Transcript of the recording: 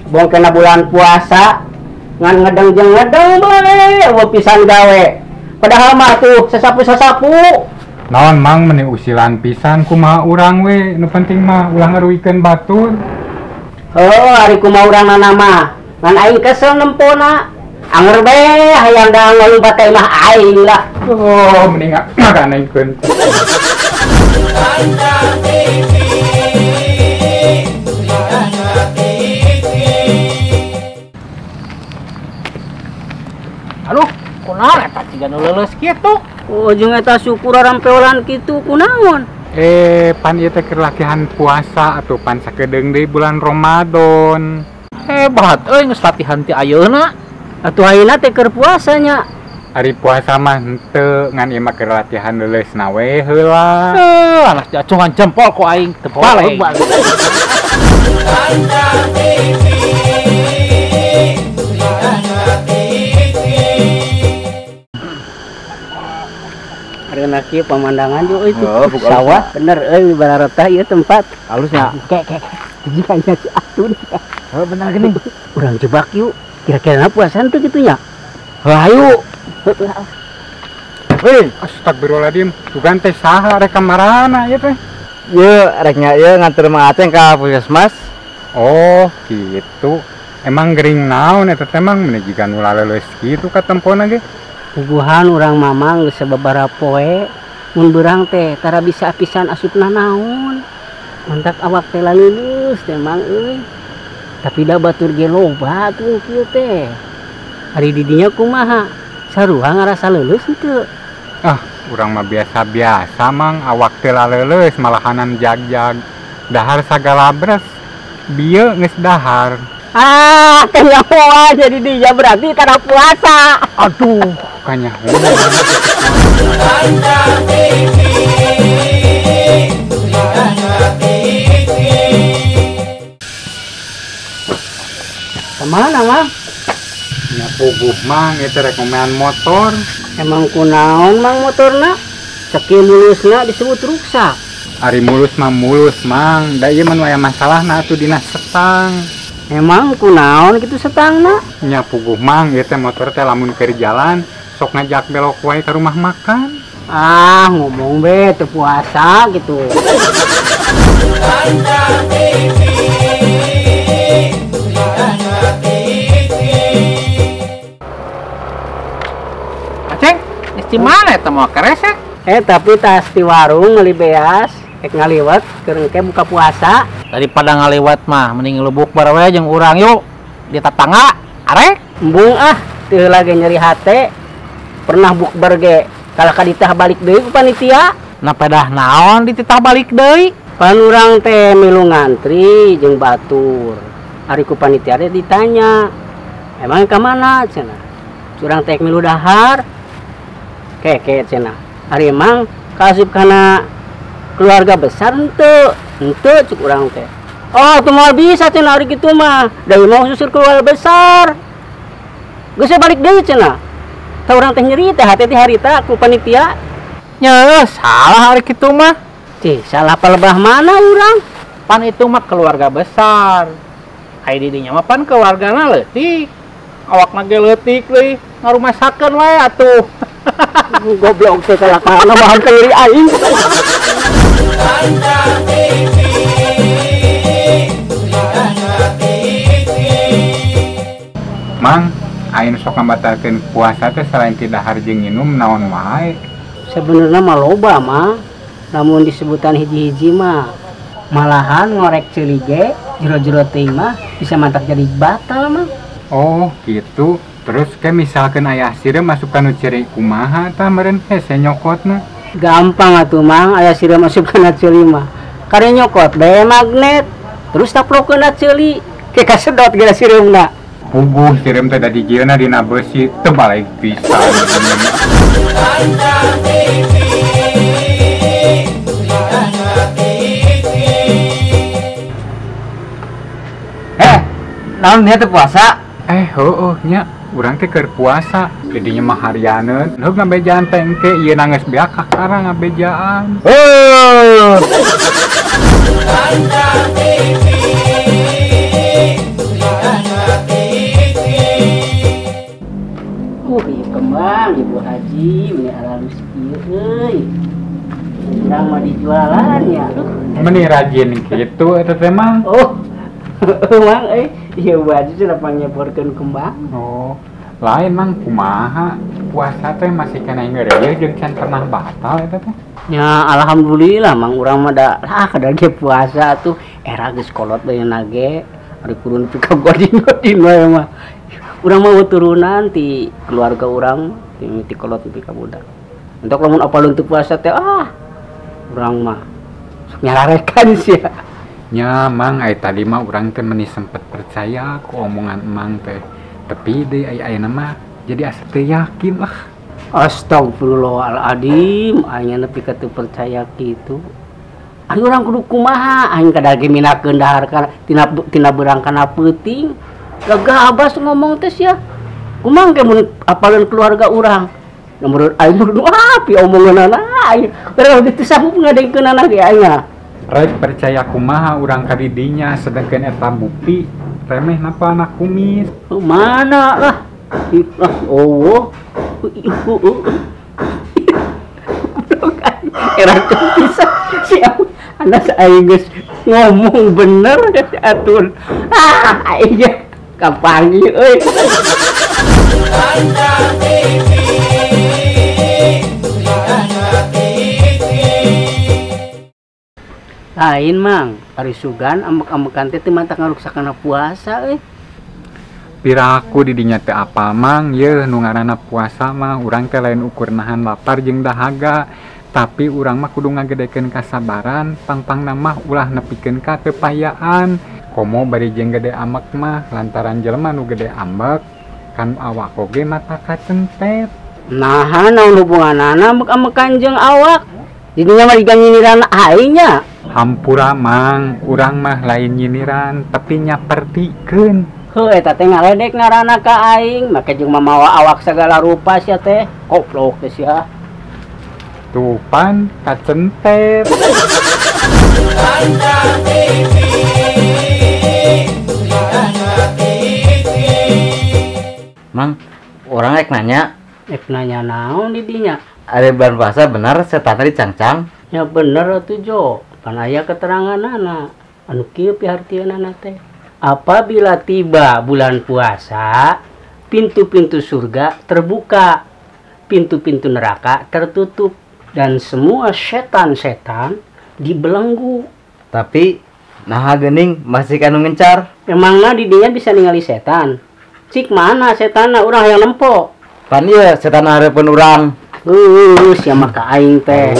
Bong kena bulan puasa ngan ngedeng jeung ngedeng bae eueuh pisan gawe. Padahal mah tuh sasapu-sasapu. Naon mang meni usilan pisan kumaha urang we, nu penting mah ulah ngaruikeun batur. Heuh, ari kumaha urang mah. Ngan aing kesel nempona. Anger bae hayang daang ngalumpat ka imah aing lah. Oh, mending nganaikeun. Aduh, kunaon eta ciga nu leuleus kitu? Oh, jeung eta syukur rampeolan kitu kunaon? Pan ieu teh keur latihan puasa atuh pan sakedeung deui bulan Ramadan. Hebat euy geus latihan ti ayeuna. Atuh ayeuna teh keur puasa nya. Ari puasa mah henteu, ngan ieu mah keur latihan leuleusna we heula. Alas diacungan jempol ku aing teu balik. Laki pemandangan juga itu sawah bener euy bararota ieu tempat halusnya kek kek jika si Atun. Oh bener gini urang jebak yuk kira-kira puasan tuh gitu nya. Hayu heuy astagfirullahaladzim bukan teh saha rek ka marana ieu teh ieu rek nya ieu nganter Mang Aceng ka puskesmas. Oh gitu emang gering naon eta teh mang meni jiga nu laleuleus kitu ka tempona ge. Puguhan urang mamang geus sababaraha poe mun beurang teh tara bisa pisan asupna naon. Mantak awak teh laleuleus teh mang euy. Tapi da batur ge loba atuh kieu teh. Ari di dinya kumaha? Sarua ngarasa leuleus henteu? Ah, urang mah biasa-biasa mang awak teh laleuleus malahanan jag-jag. Dahar sagala bres. Bieu geus dahar. Ah, kenyawa jadi dia berarti tara puasa. Aduh. Kanya. Kemana, Mang? Nya puguh, Mang, itu rek ngomean motor. Emang kunaon, Mang, motorna? Sakieu mulusna disebut ruksak. Ari mulus mah mulus, Mang. Da ieu mah nu aya masalahna atuh dina setang. Emang kunaon kitu setangna? Nya puguh, Mang, ieu teh motor teh lamun keur jalan sok ngajak belok wae ke rumah makan. Ah, ngomong be teu puasa gitu. Aceng, di mana eta moal keresek? Tapi tas di warung meuli beas, rek ngaliwet keur engke buka puasa. Daripada ngaliwet mah mending lubuk bare we jeung urang yuk di tetangga arek. Embung ah, teu heula ge nyeri hate. Pernah bukber ge kalah ka ditah balik deui ku panitia. Na pedah naon dititah balik deui? Pan urang teh milu ngantri jeung batur. Ari ku panitia teh ditanya, "Emang ka mana?" cenah. Curang teh milu dahar. Keke cenah. Ari emang kaasup kana keluarga besar henteu? Henteu cuk urang teh. Oh, teu moal bisa cenah ari kitu mah. Da ieu mah khusus keluarga besar. Geus balik deui cenah. Tah urang teh nyeri teh hate teh harita ku panitia. Nya salah hari kitu mah. Cih, salah palebah mana urang? Pan itu mah keluarga besar. Ai di dinya mah pan keluargana leutik. Awakna ge leutik deui, ngarumasakeun we atuh. Goblok teh kalakana bahan teh aing. Mang, aing sok ngabatalkeun puasa teh selain ti dahar jeung nginum naon wae? Sebenarnya mah loba mah, lamun disebutan hiji-hiji mah malahan ngorek ceuli ge jero-jero teuing mah bisa mantak jadi batal mah. Oh, gitu. Terus ke misalkan aya sireum masuk kana ceuri kumaha tah meureun hese nyokotna? Gampang atuh Mang, aya sireum masuk kana ceuli mah. Kare nyokot bae magnet, terus taplokeun ceuli, ke kasedot geura sireumna. Puguh sireum teh da dijieuna dina beusi teu balik pisan. Naon dia teu puasa? Heueuh nya. Urang teh keur puasa, jadinya mah harianeun. Heuh ngabejaan teh engke ieu geus beak kakara ngabejaan. Heuh. Ieu kembang Ibu Haji meni alus kieu euy. Urang mah dijualan ya. Meni rajin kitu eta teh Mang. Oh. Mang euy, ieu Bu Haji cenah pangnyeborkeun kembang. Oh, lain Mang kumaha? Puasa teh masih kena ngeureuyeuh jeung can pernah batal eta teh. Ya alhamdulillah Mang urang mah da lah kadar ge puasa atuh era geus kolot deui nage ari kurun nepi ka godin-godin wae mah. Urang mah turunan ti keluarga urang ti kolot nepi ka budak. Untuk lamun apalun teu puasa teh ah urang mah sok nyararekan sia. Nya Mang ai tadi mah urang teh meni sempet percaya ku omongan Mang teh. Tapi deui ai ayeuna mah jadi asa teu yakin lah. Astagfirullahaladzim, aing nepi ka teu percaya kitu. Ari urang kudu kumaha, aing kadar ge minakeun dahar kana tina beurang kana peuting. Gagah abas ngomong teh sia. Kumaha ge mun apaleun keluarga urang. Menurut aing mah api omonganana aing. Padahal teu sanggup ngadengkeunana ge aing mah. Rek percaya kumaha urang ka didinya sedengkeun eta bukti remeh napa anak kumis. Mana lah. Oh. Era bisa siap anak aing geus ngomong bener geus atur. Ah, aing kapangi euy. Lain Mang, ari sugan ambek-ambekan teh teu mantak ngaruksakana puasa euy. Piraku didinya teh apal Mang, yeuh nu ngaranna puasa mah urang teh lain ukur nahan lapar jeung dahaga, tapi urang mah kudu ngagedekeun kasabaran, pangpangna mah ulah nepikeun ka teu payaan. Komo bari jeung gede ambek mah lantaran jelema nu gede ambek kan awak oge mata kacentet. Naha naon hubunganana ambek-ambekan jeung awak? Jadinya mah diganyinyiran aing nya. Hampura Mang, urang mah lain nyinyiran tapi nyapertikeun. Heuh eta teh ngaledek ngaranna ka aing, make jeung mamawa awak sagala rupa sia teh. Koplok teh sia. Tuh pan kacentet. Mang, urang rek nanya. Rek nanya naon di dinya? Ari bulan puasa bener setan dicangcang? Ya bener atuh Jo. Pan aya keteranganana anu kieu pihartieunana teh. Apabila tiba bulan puasa, pintu-pintu surga terbuka, pintu-pintu neraka tertutup, dan semua setan-setan dibelenggu. Tapi naha geuning masih kanu ngencar. Emangna di dinya bisa ningali setan? Cik mana setanna urang hayang nempo. Pan ieu setan hareupeun urang. Sia mah ka aing teh.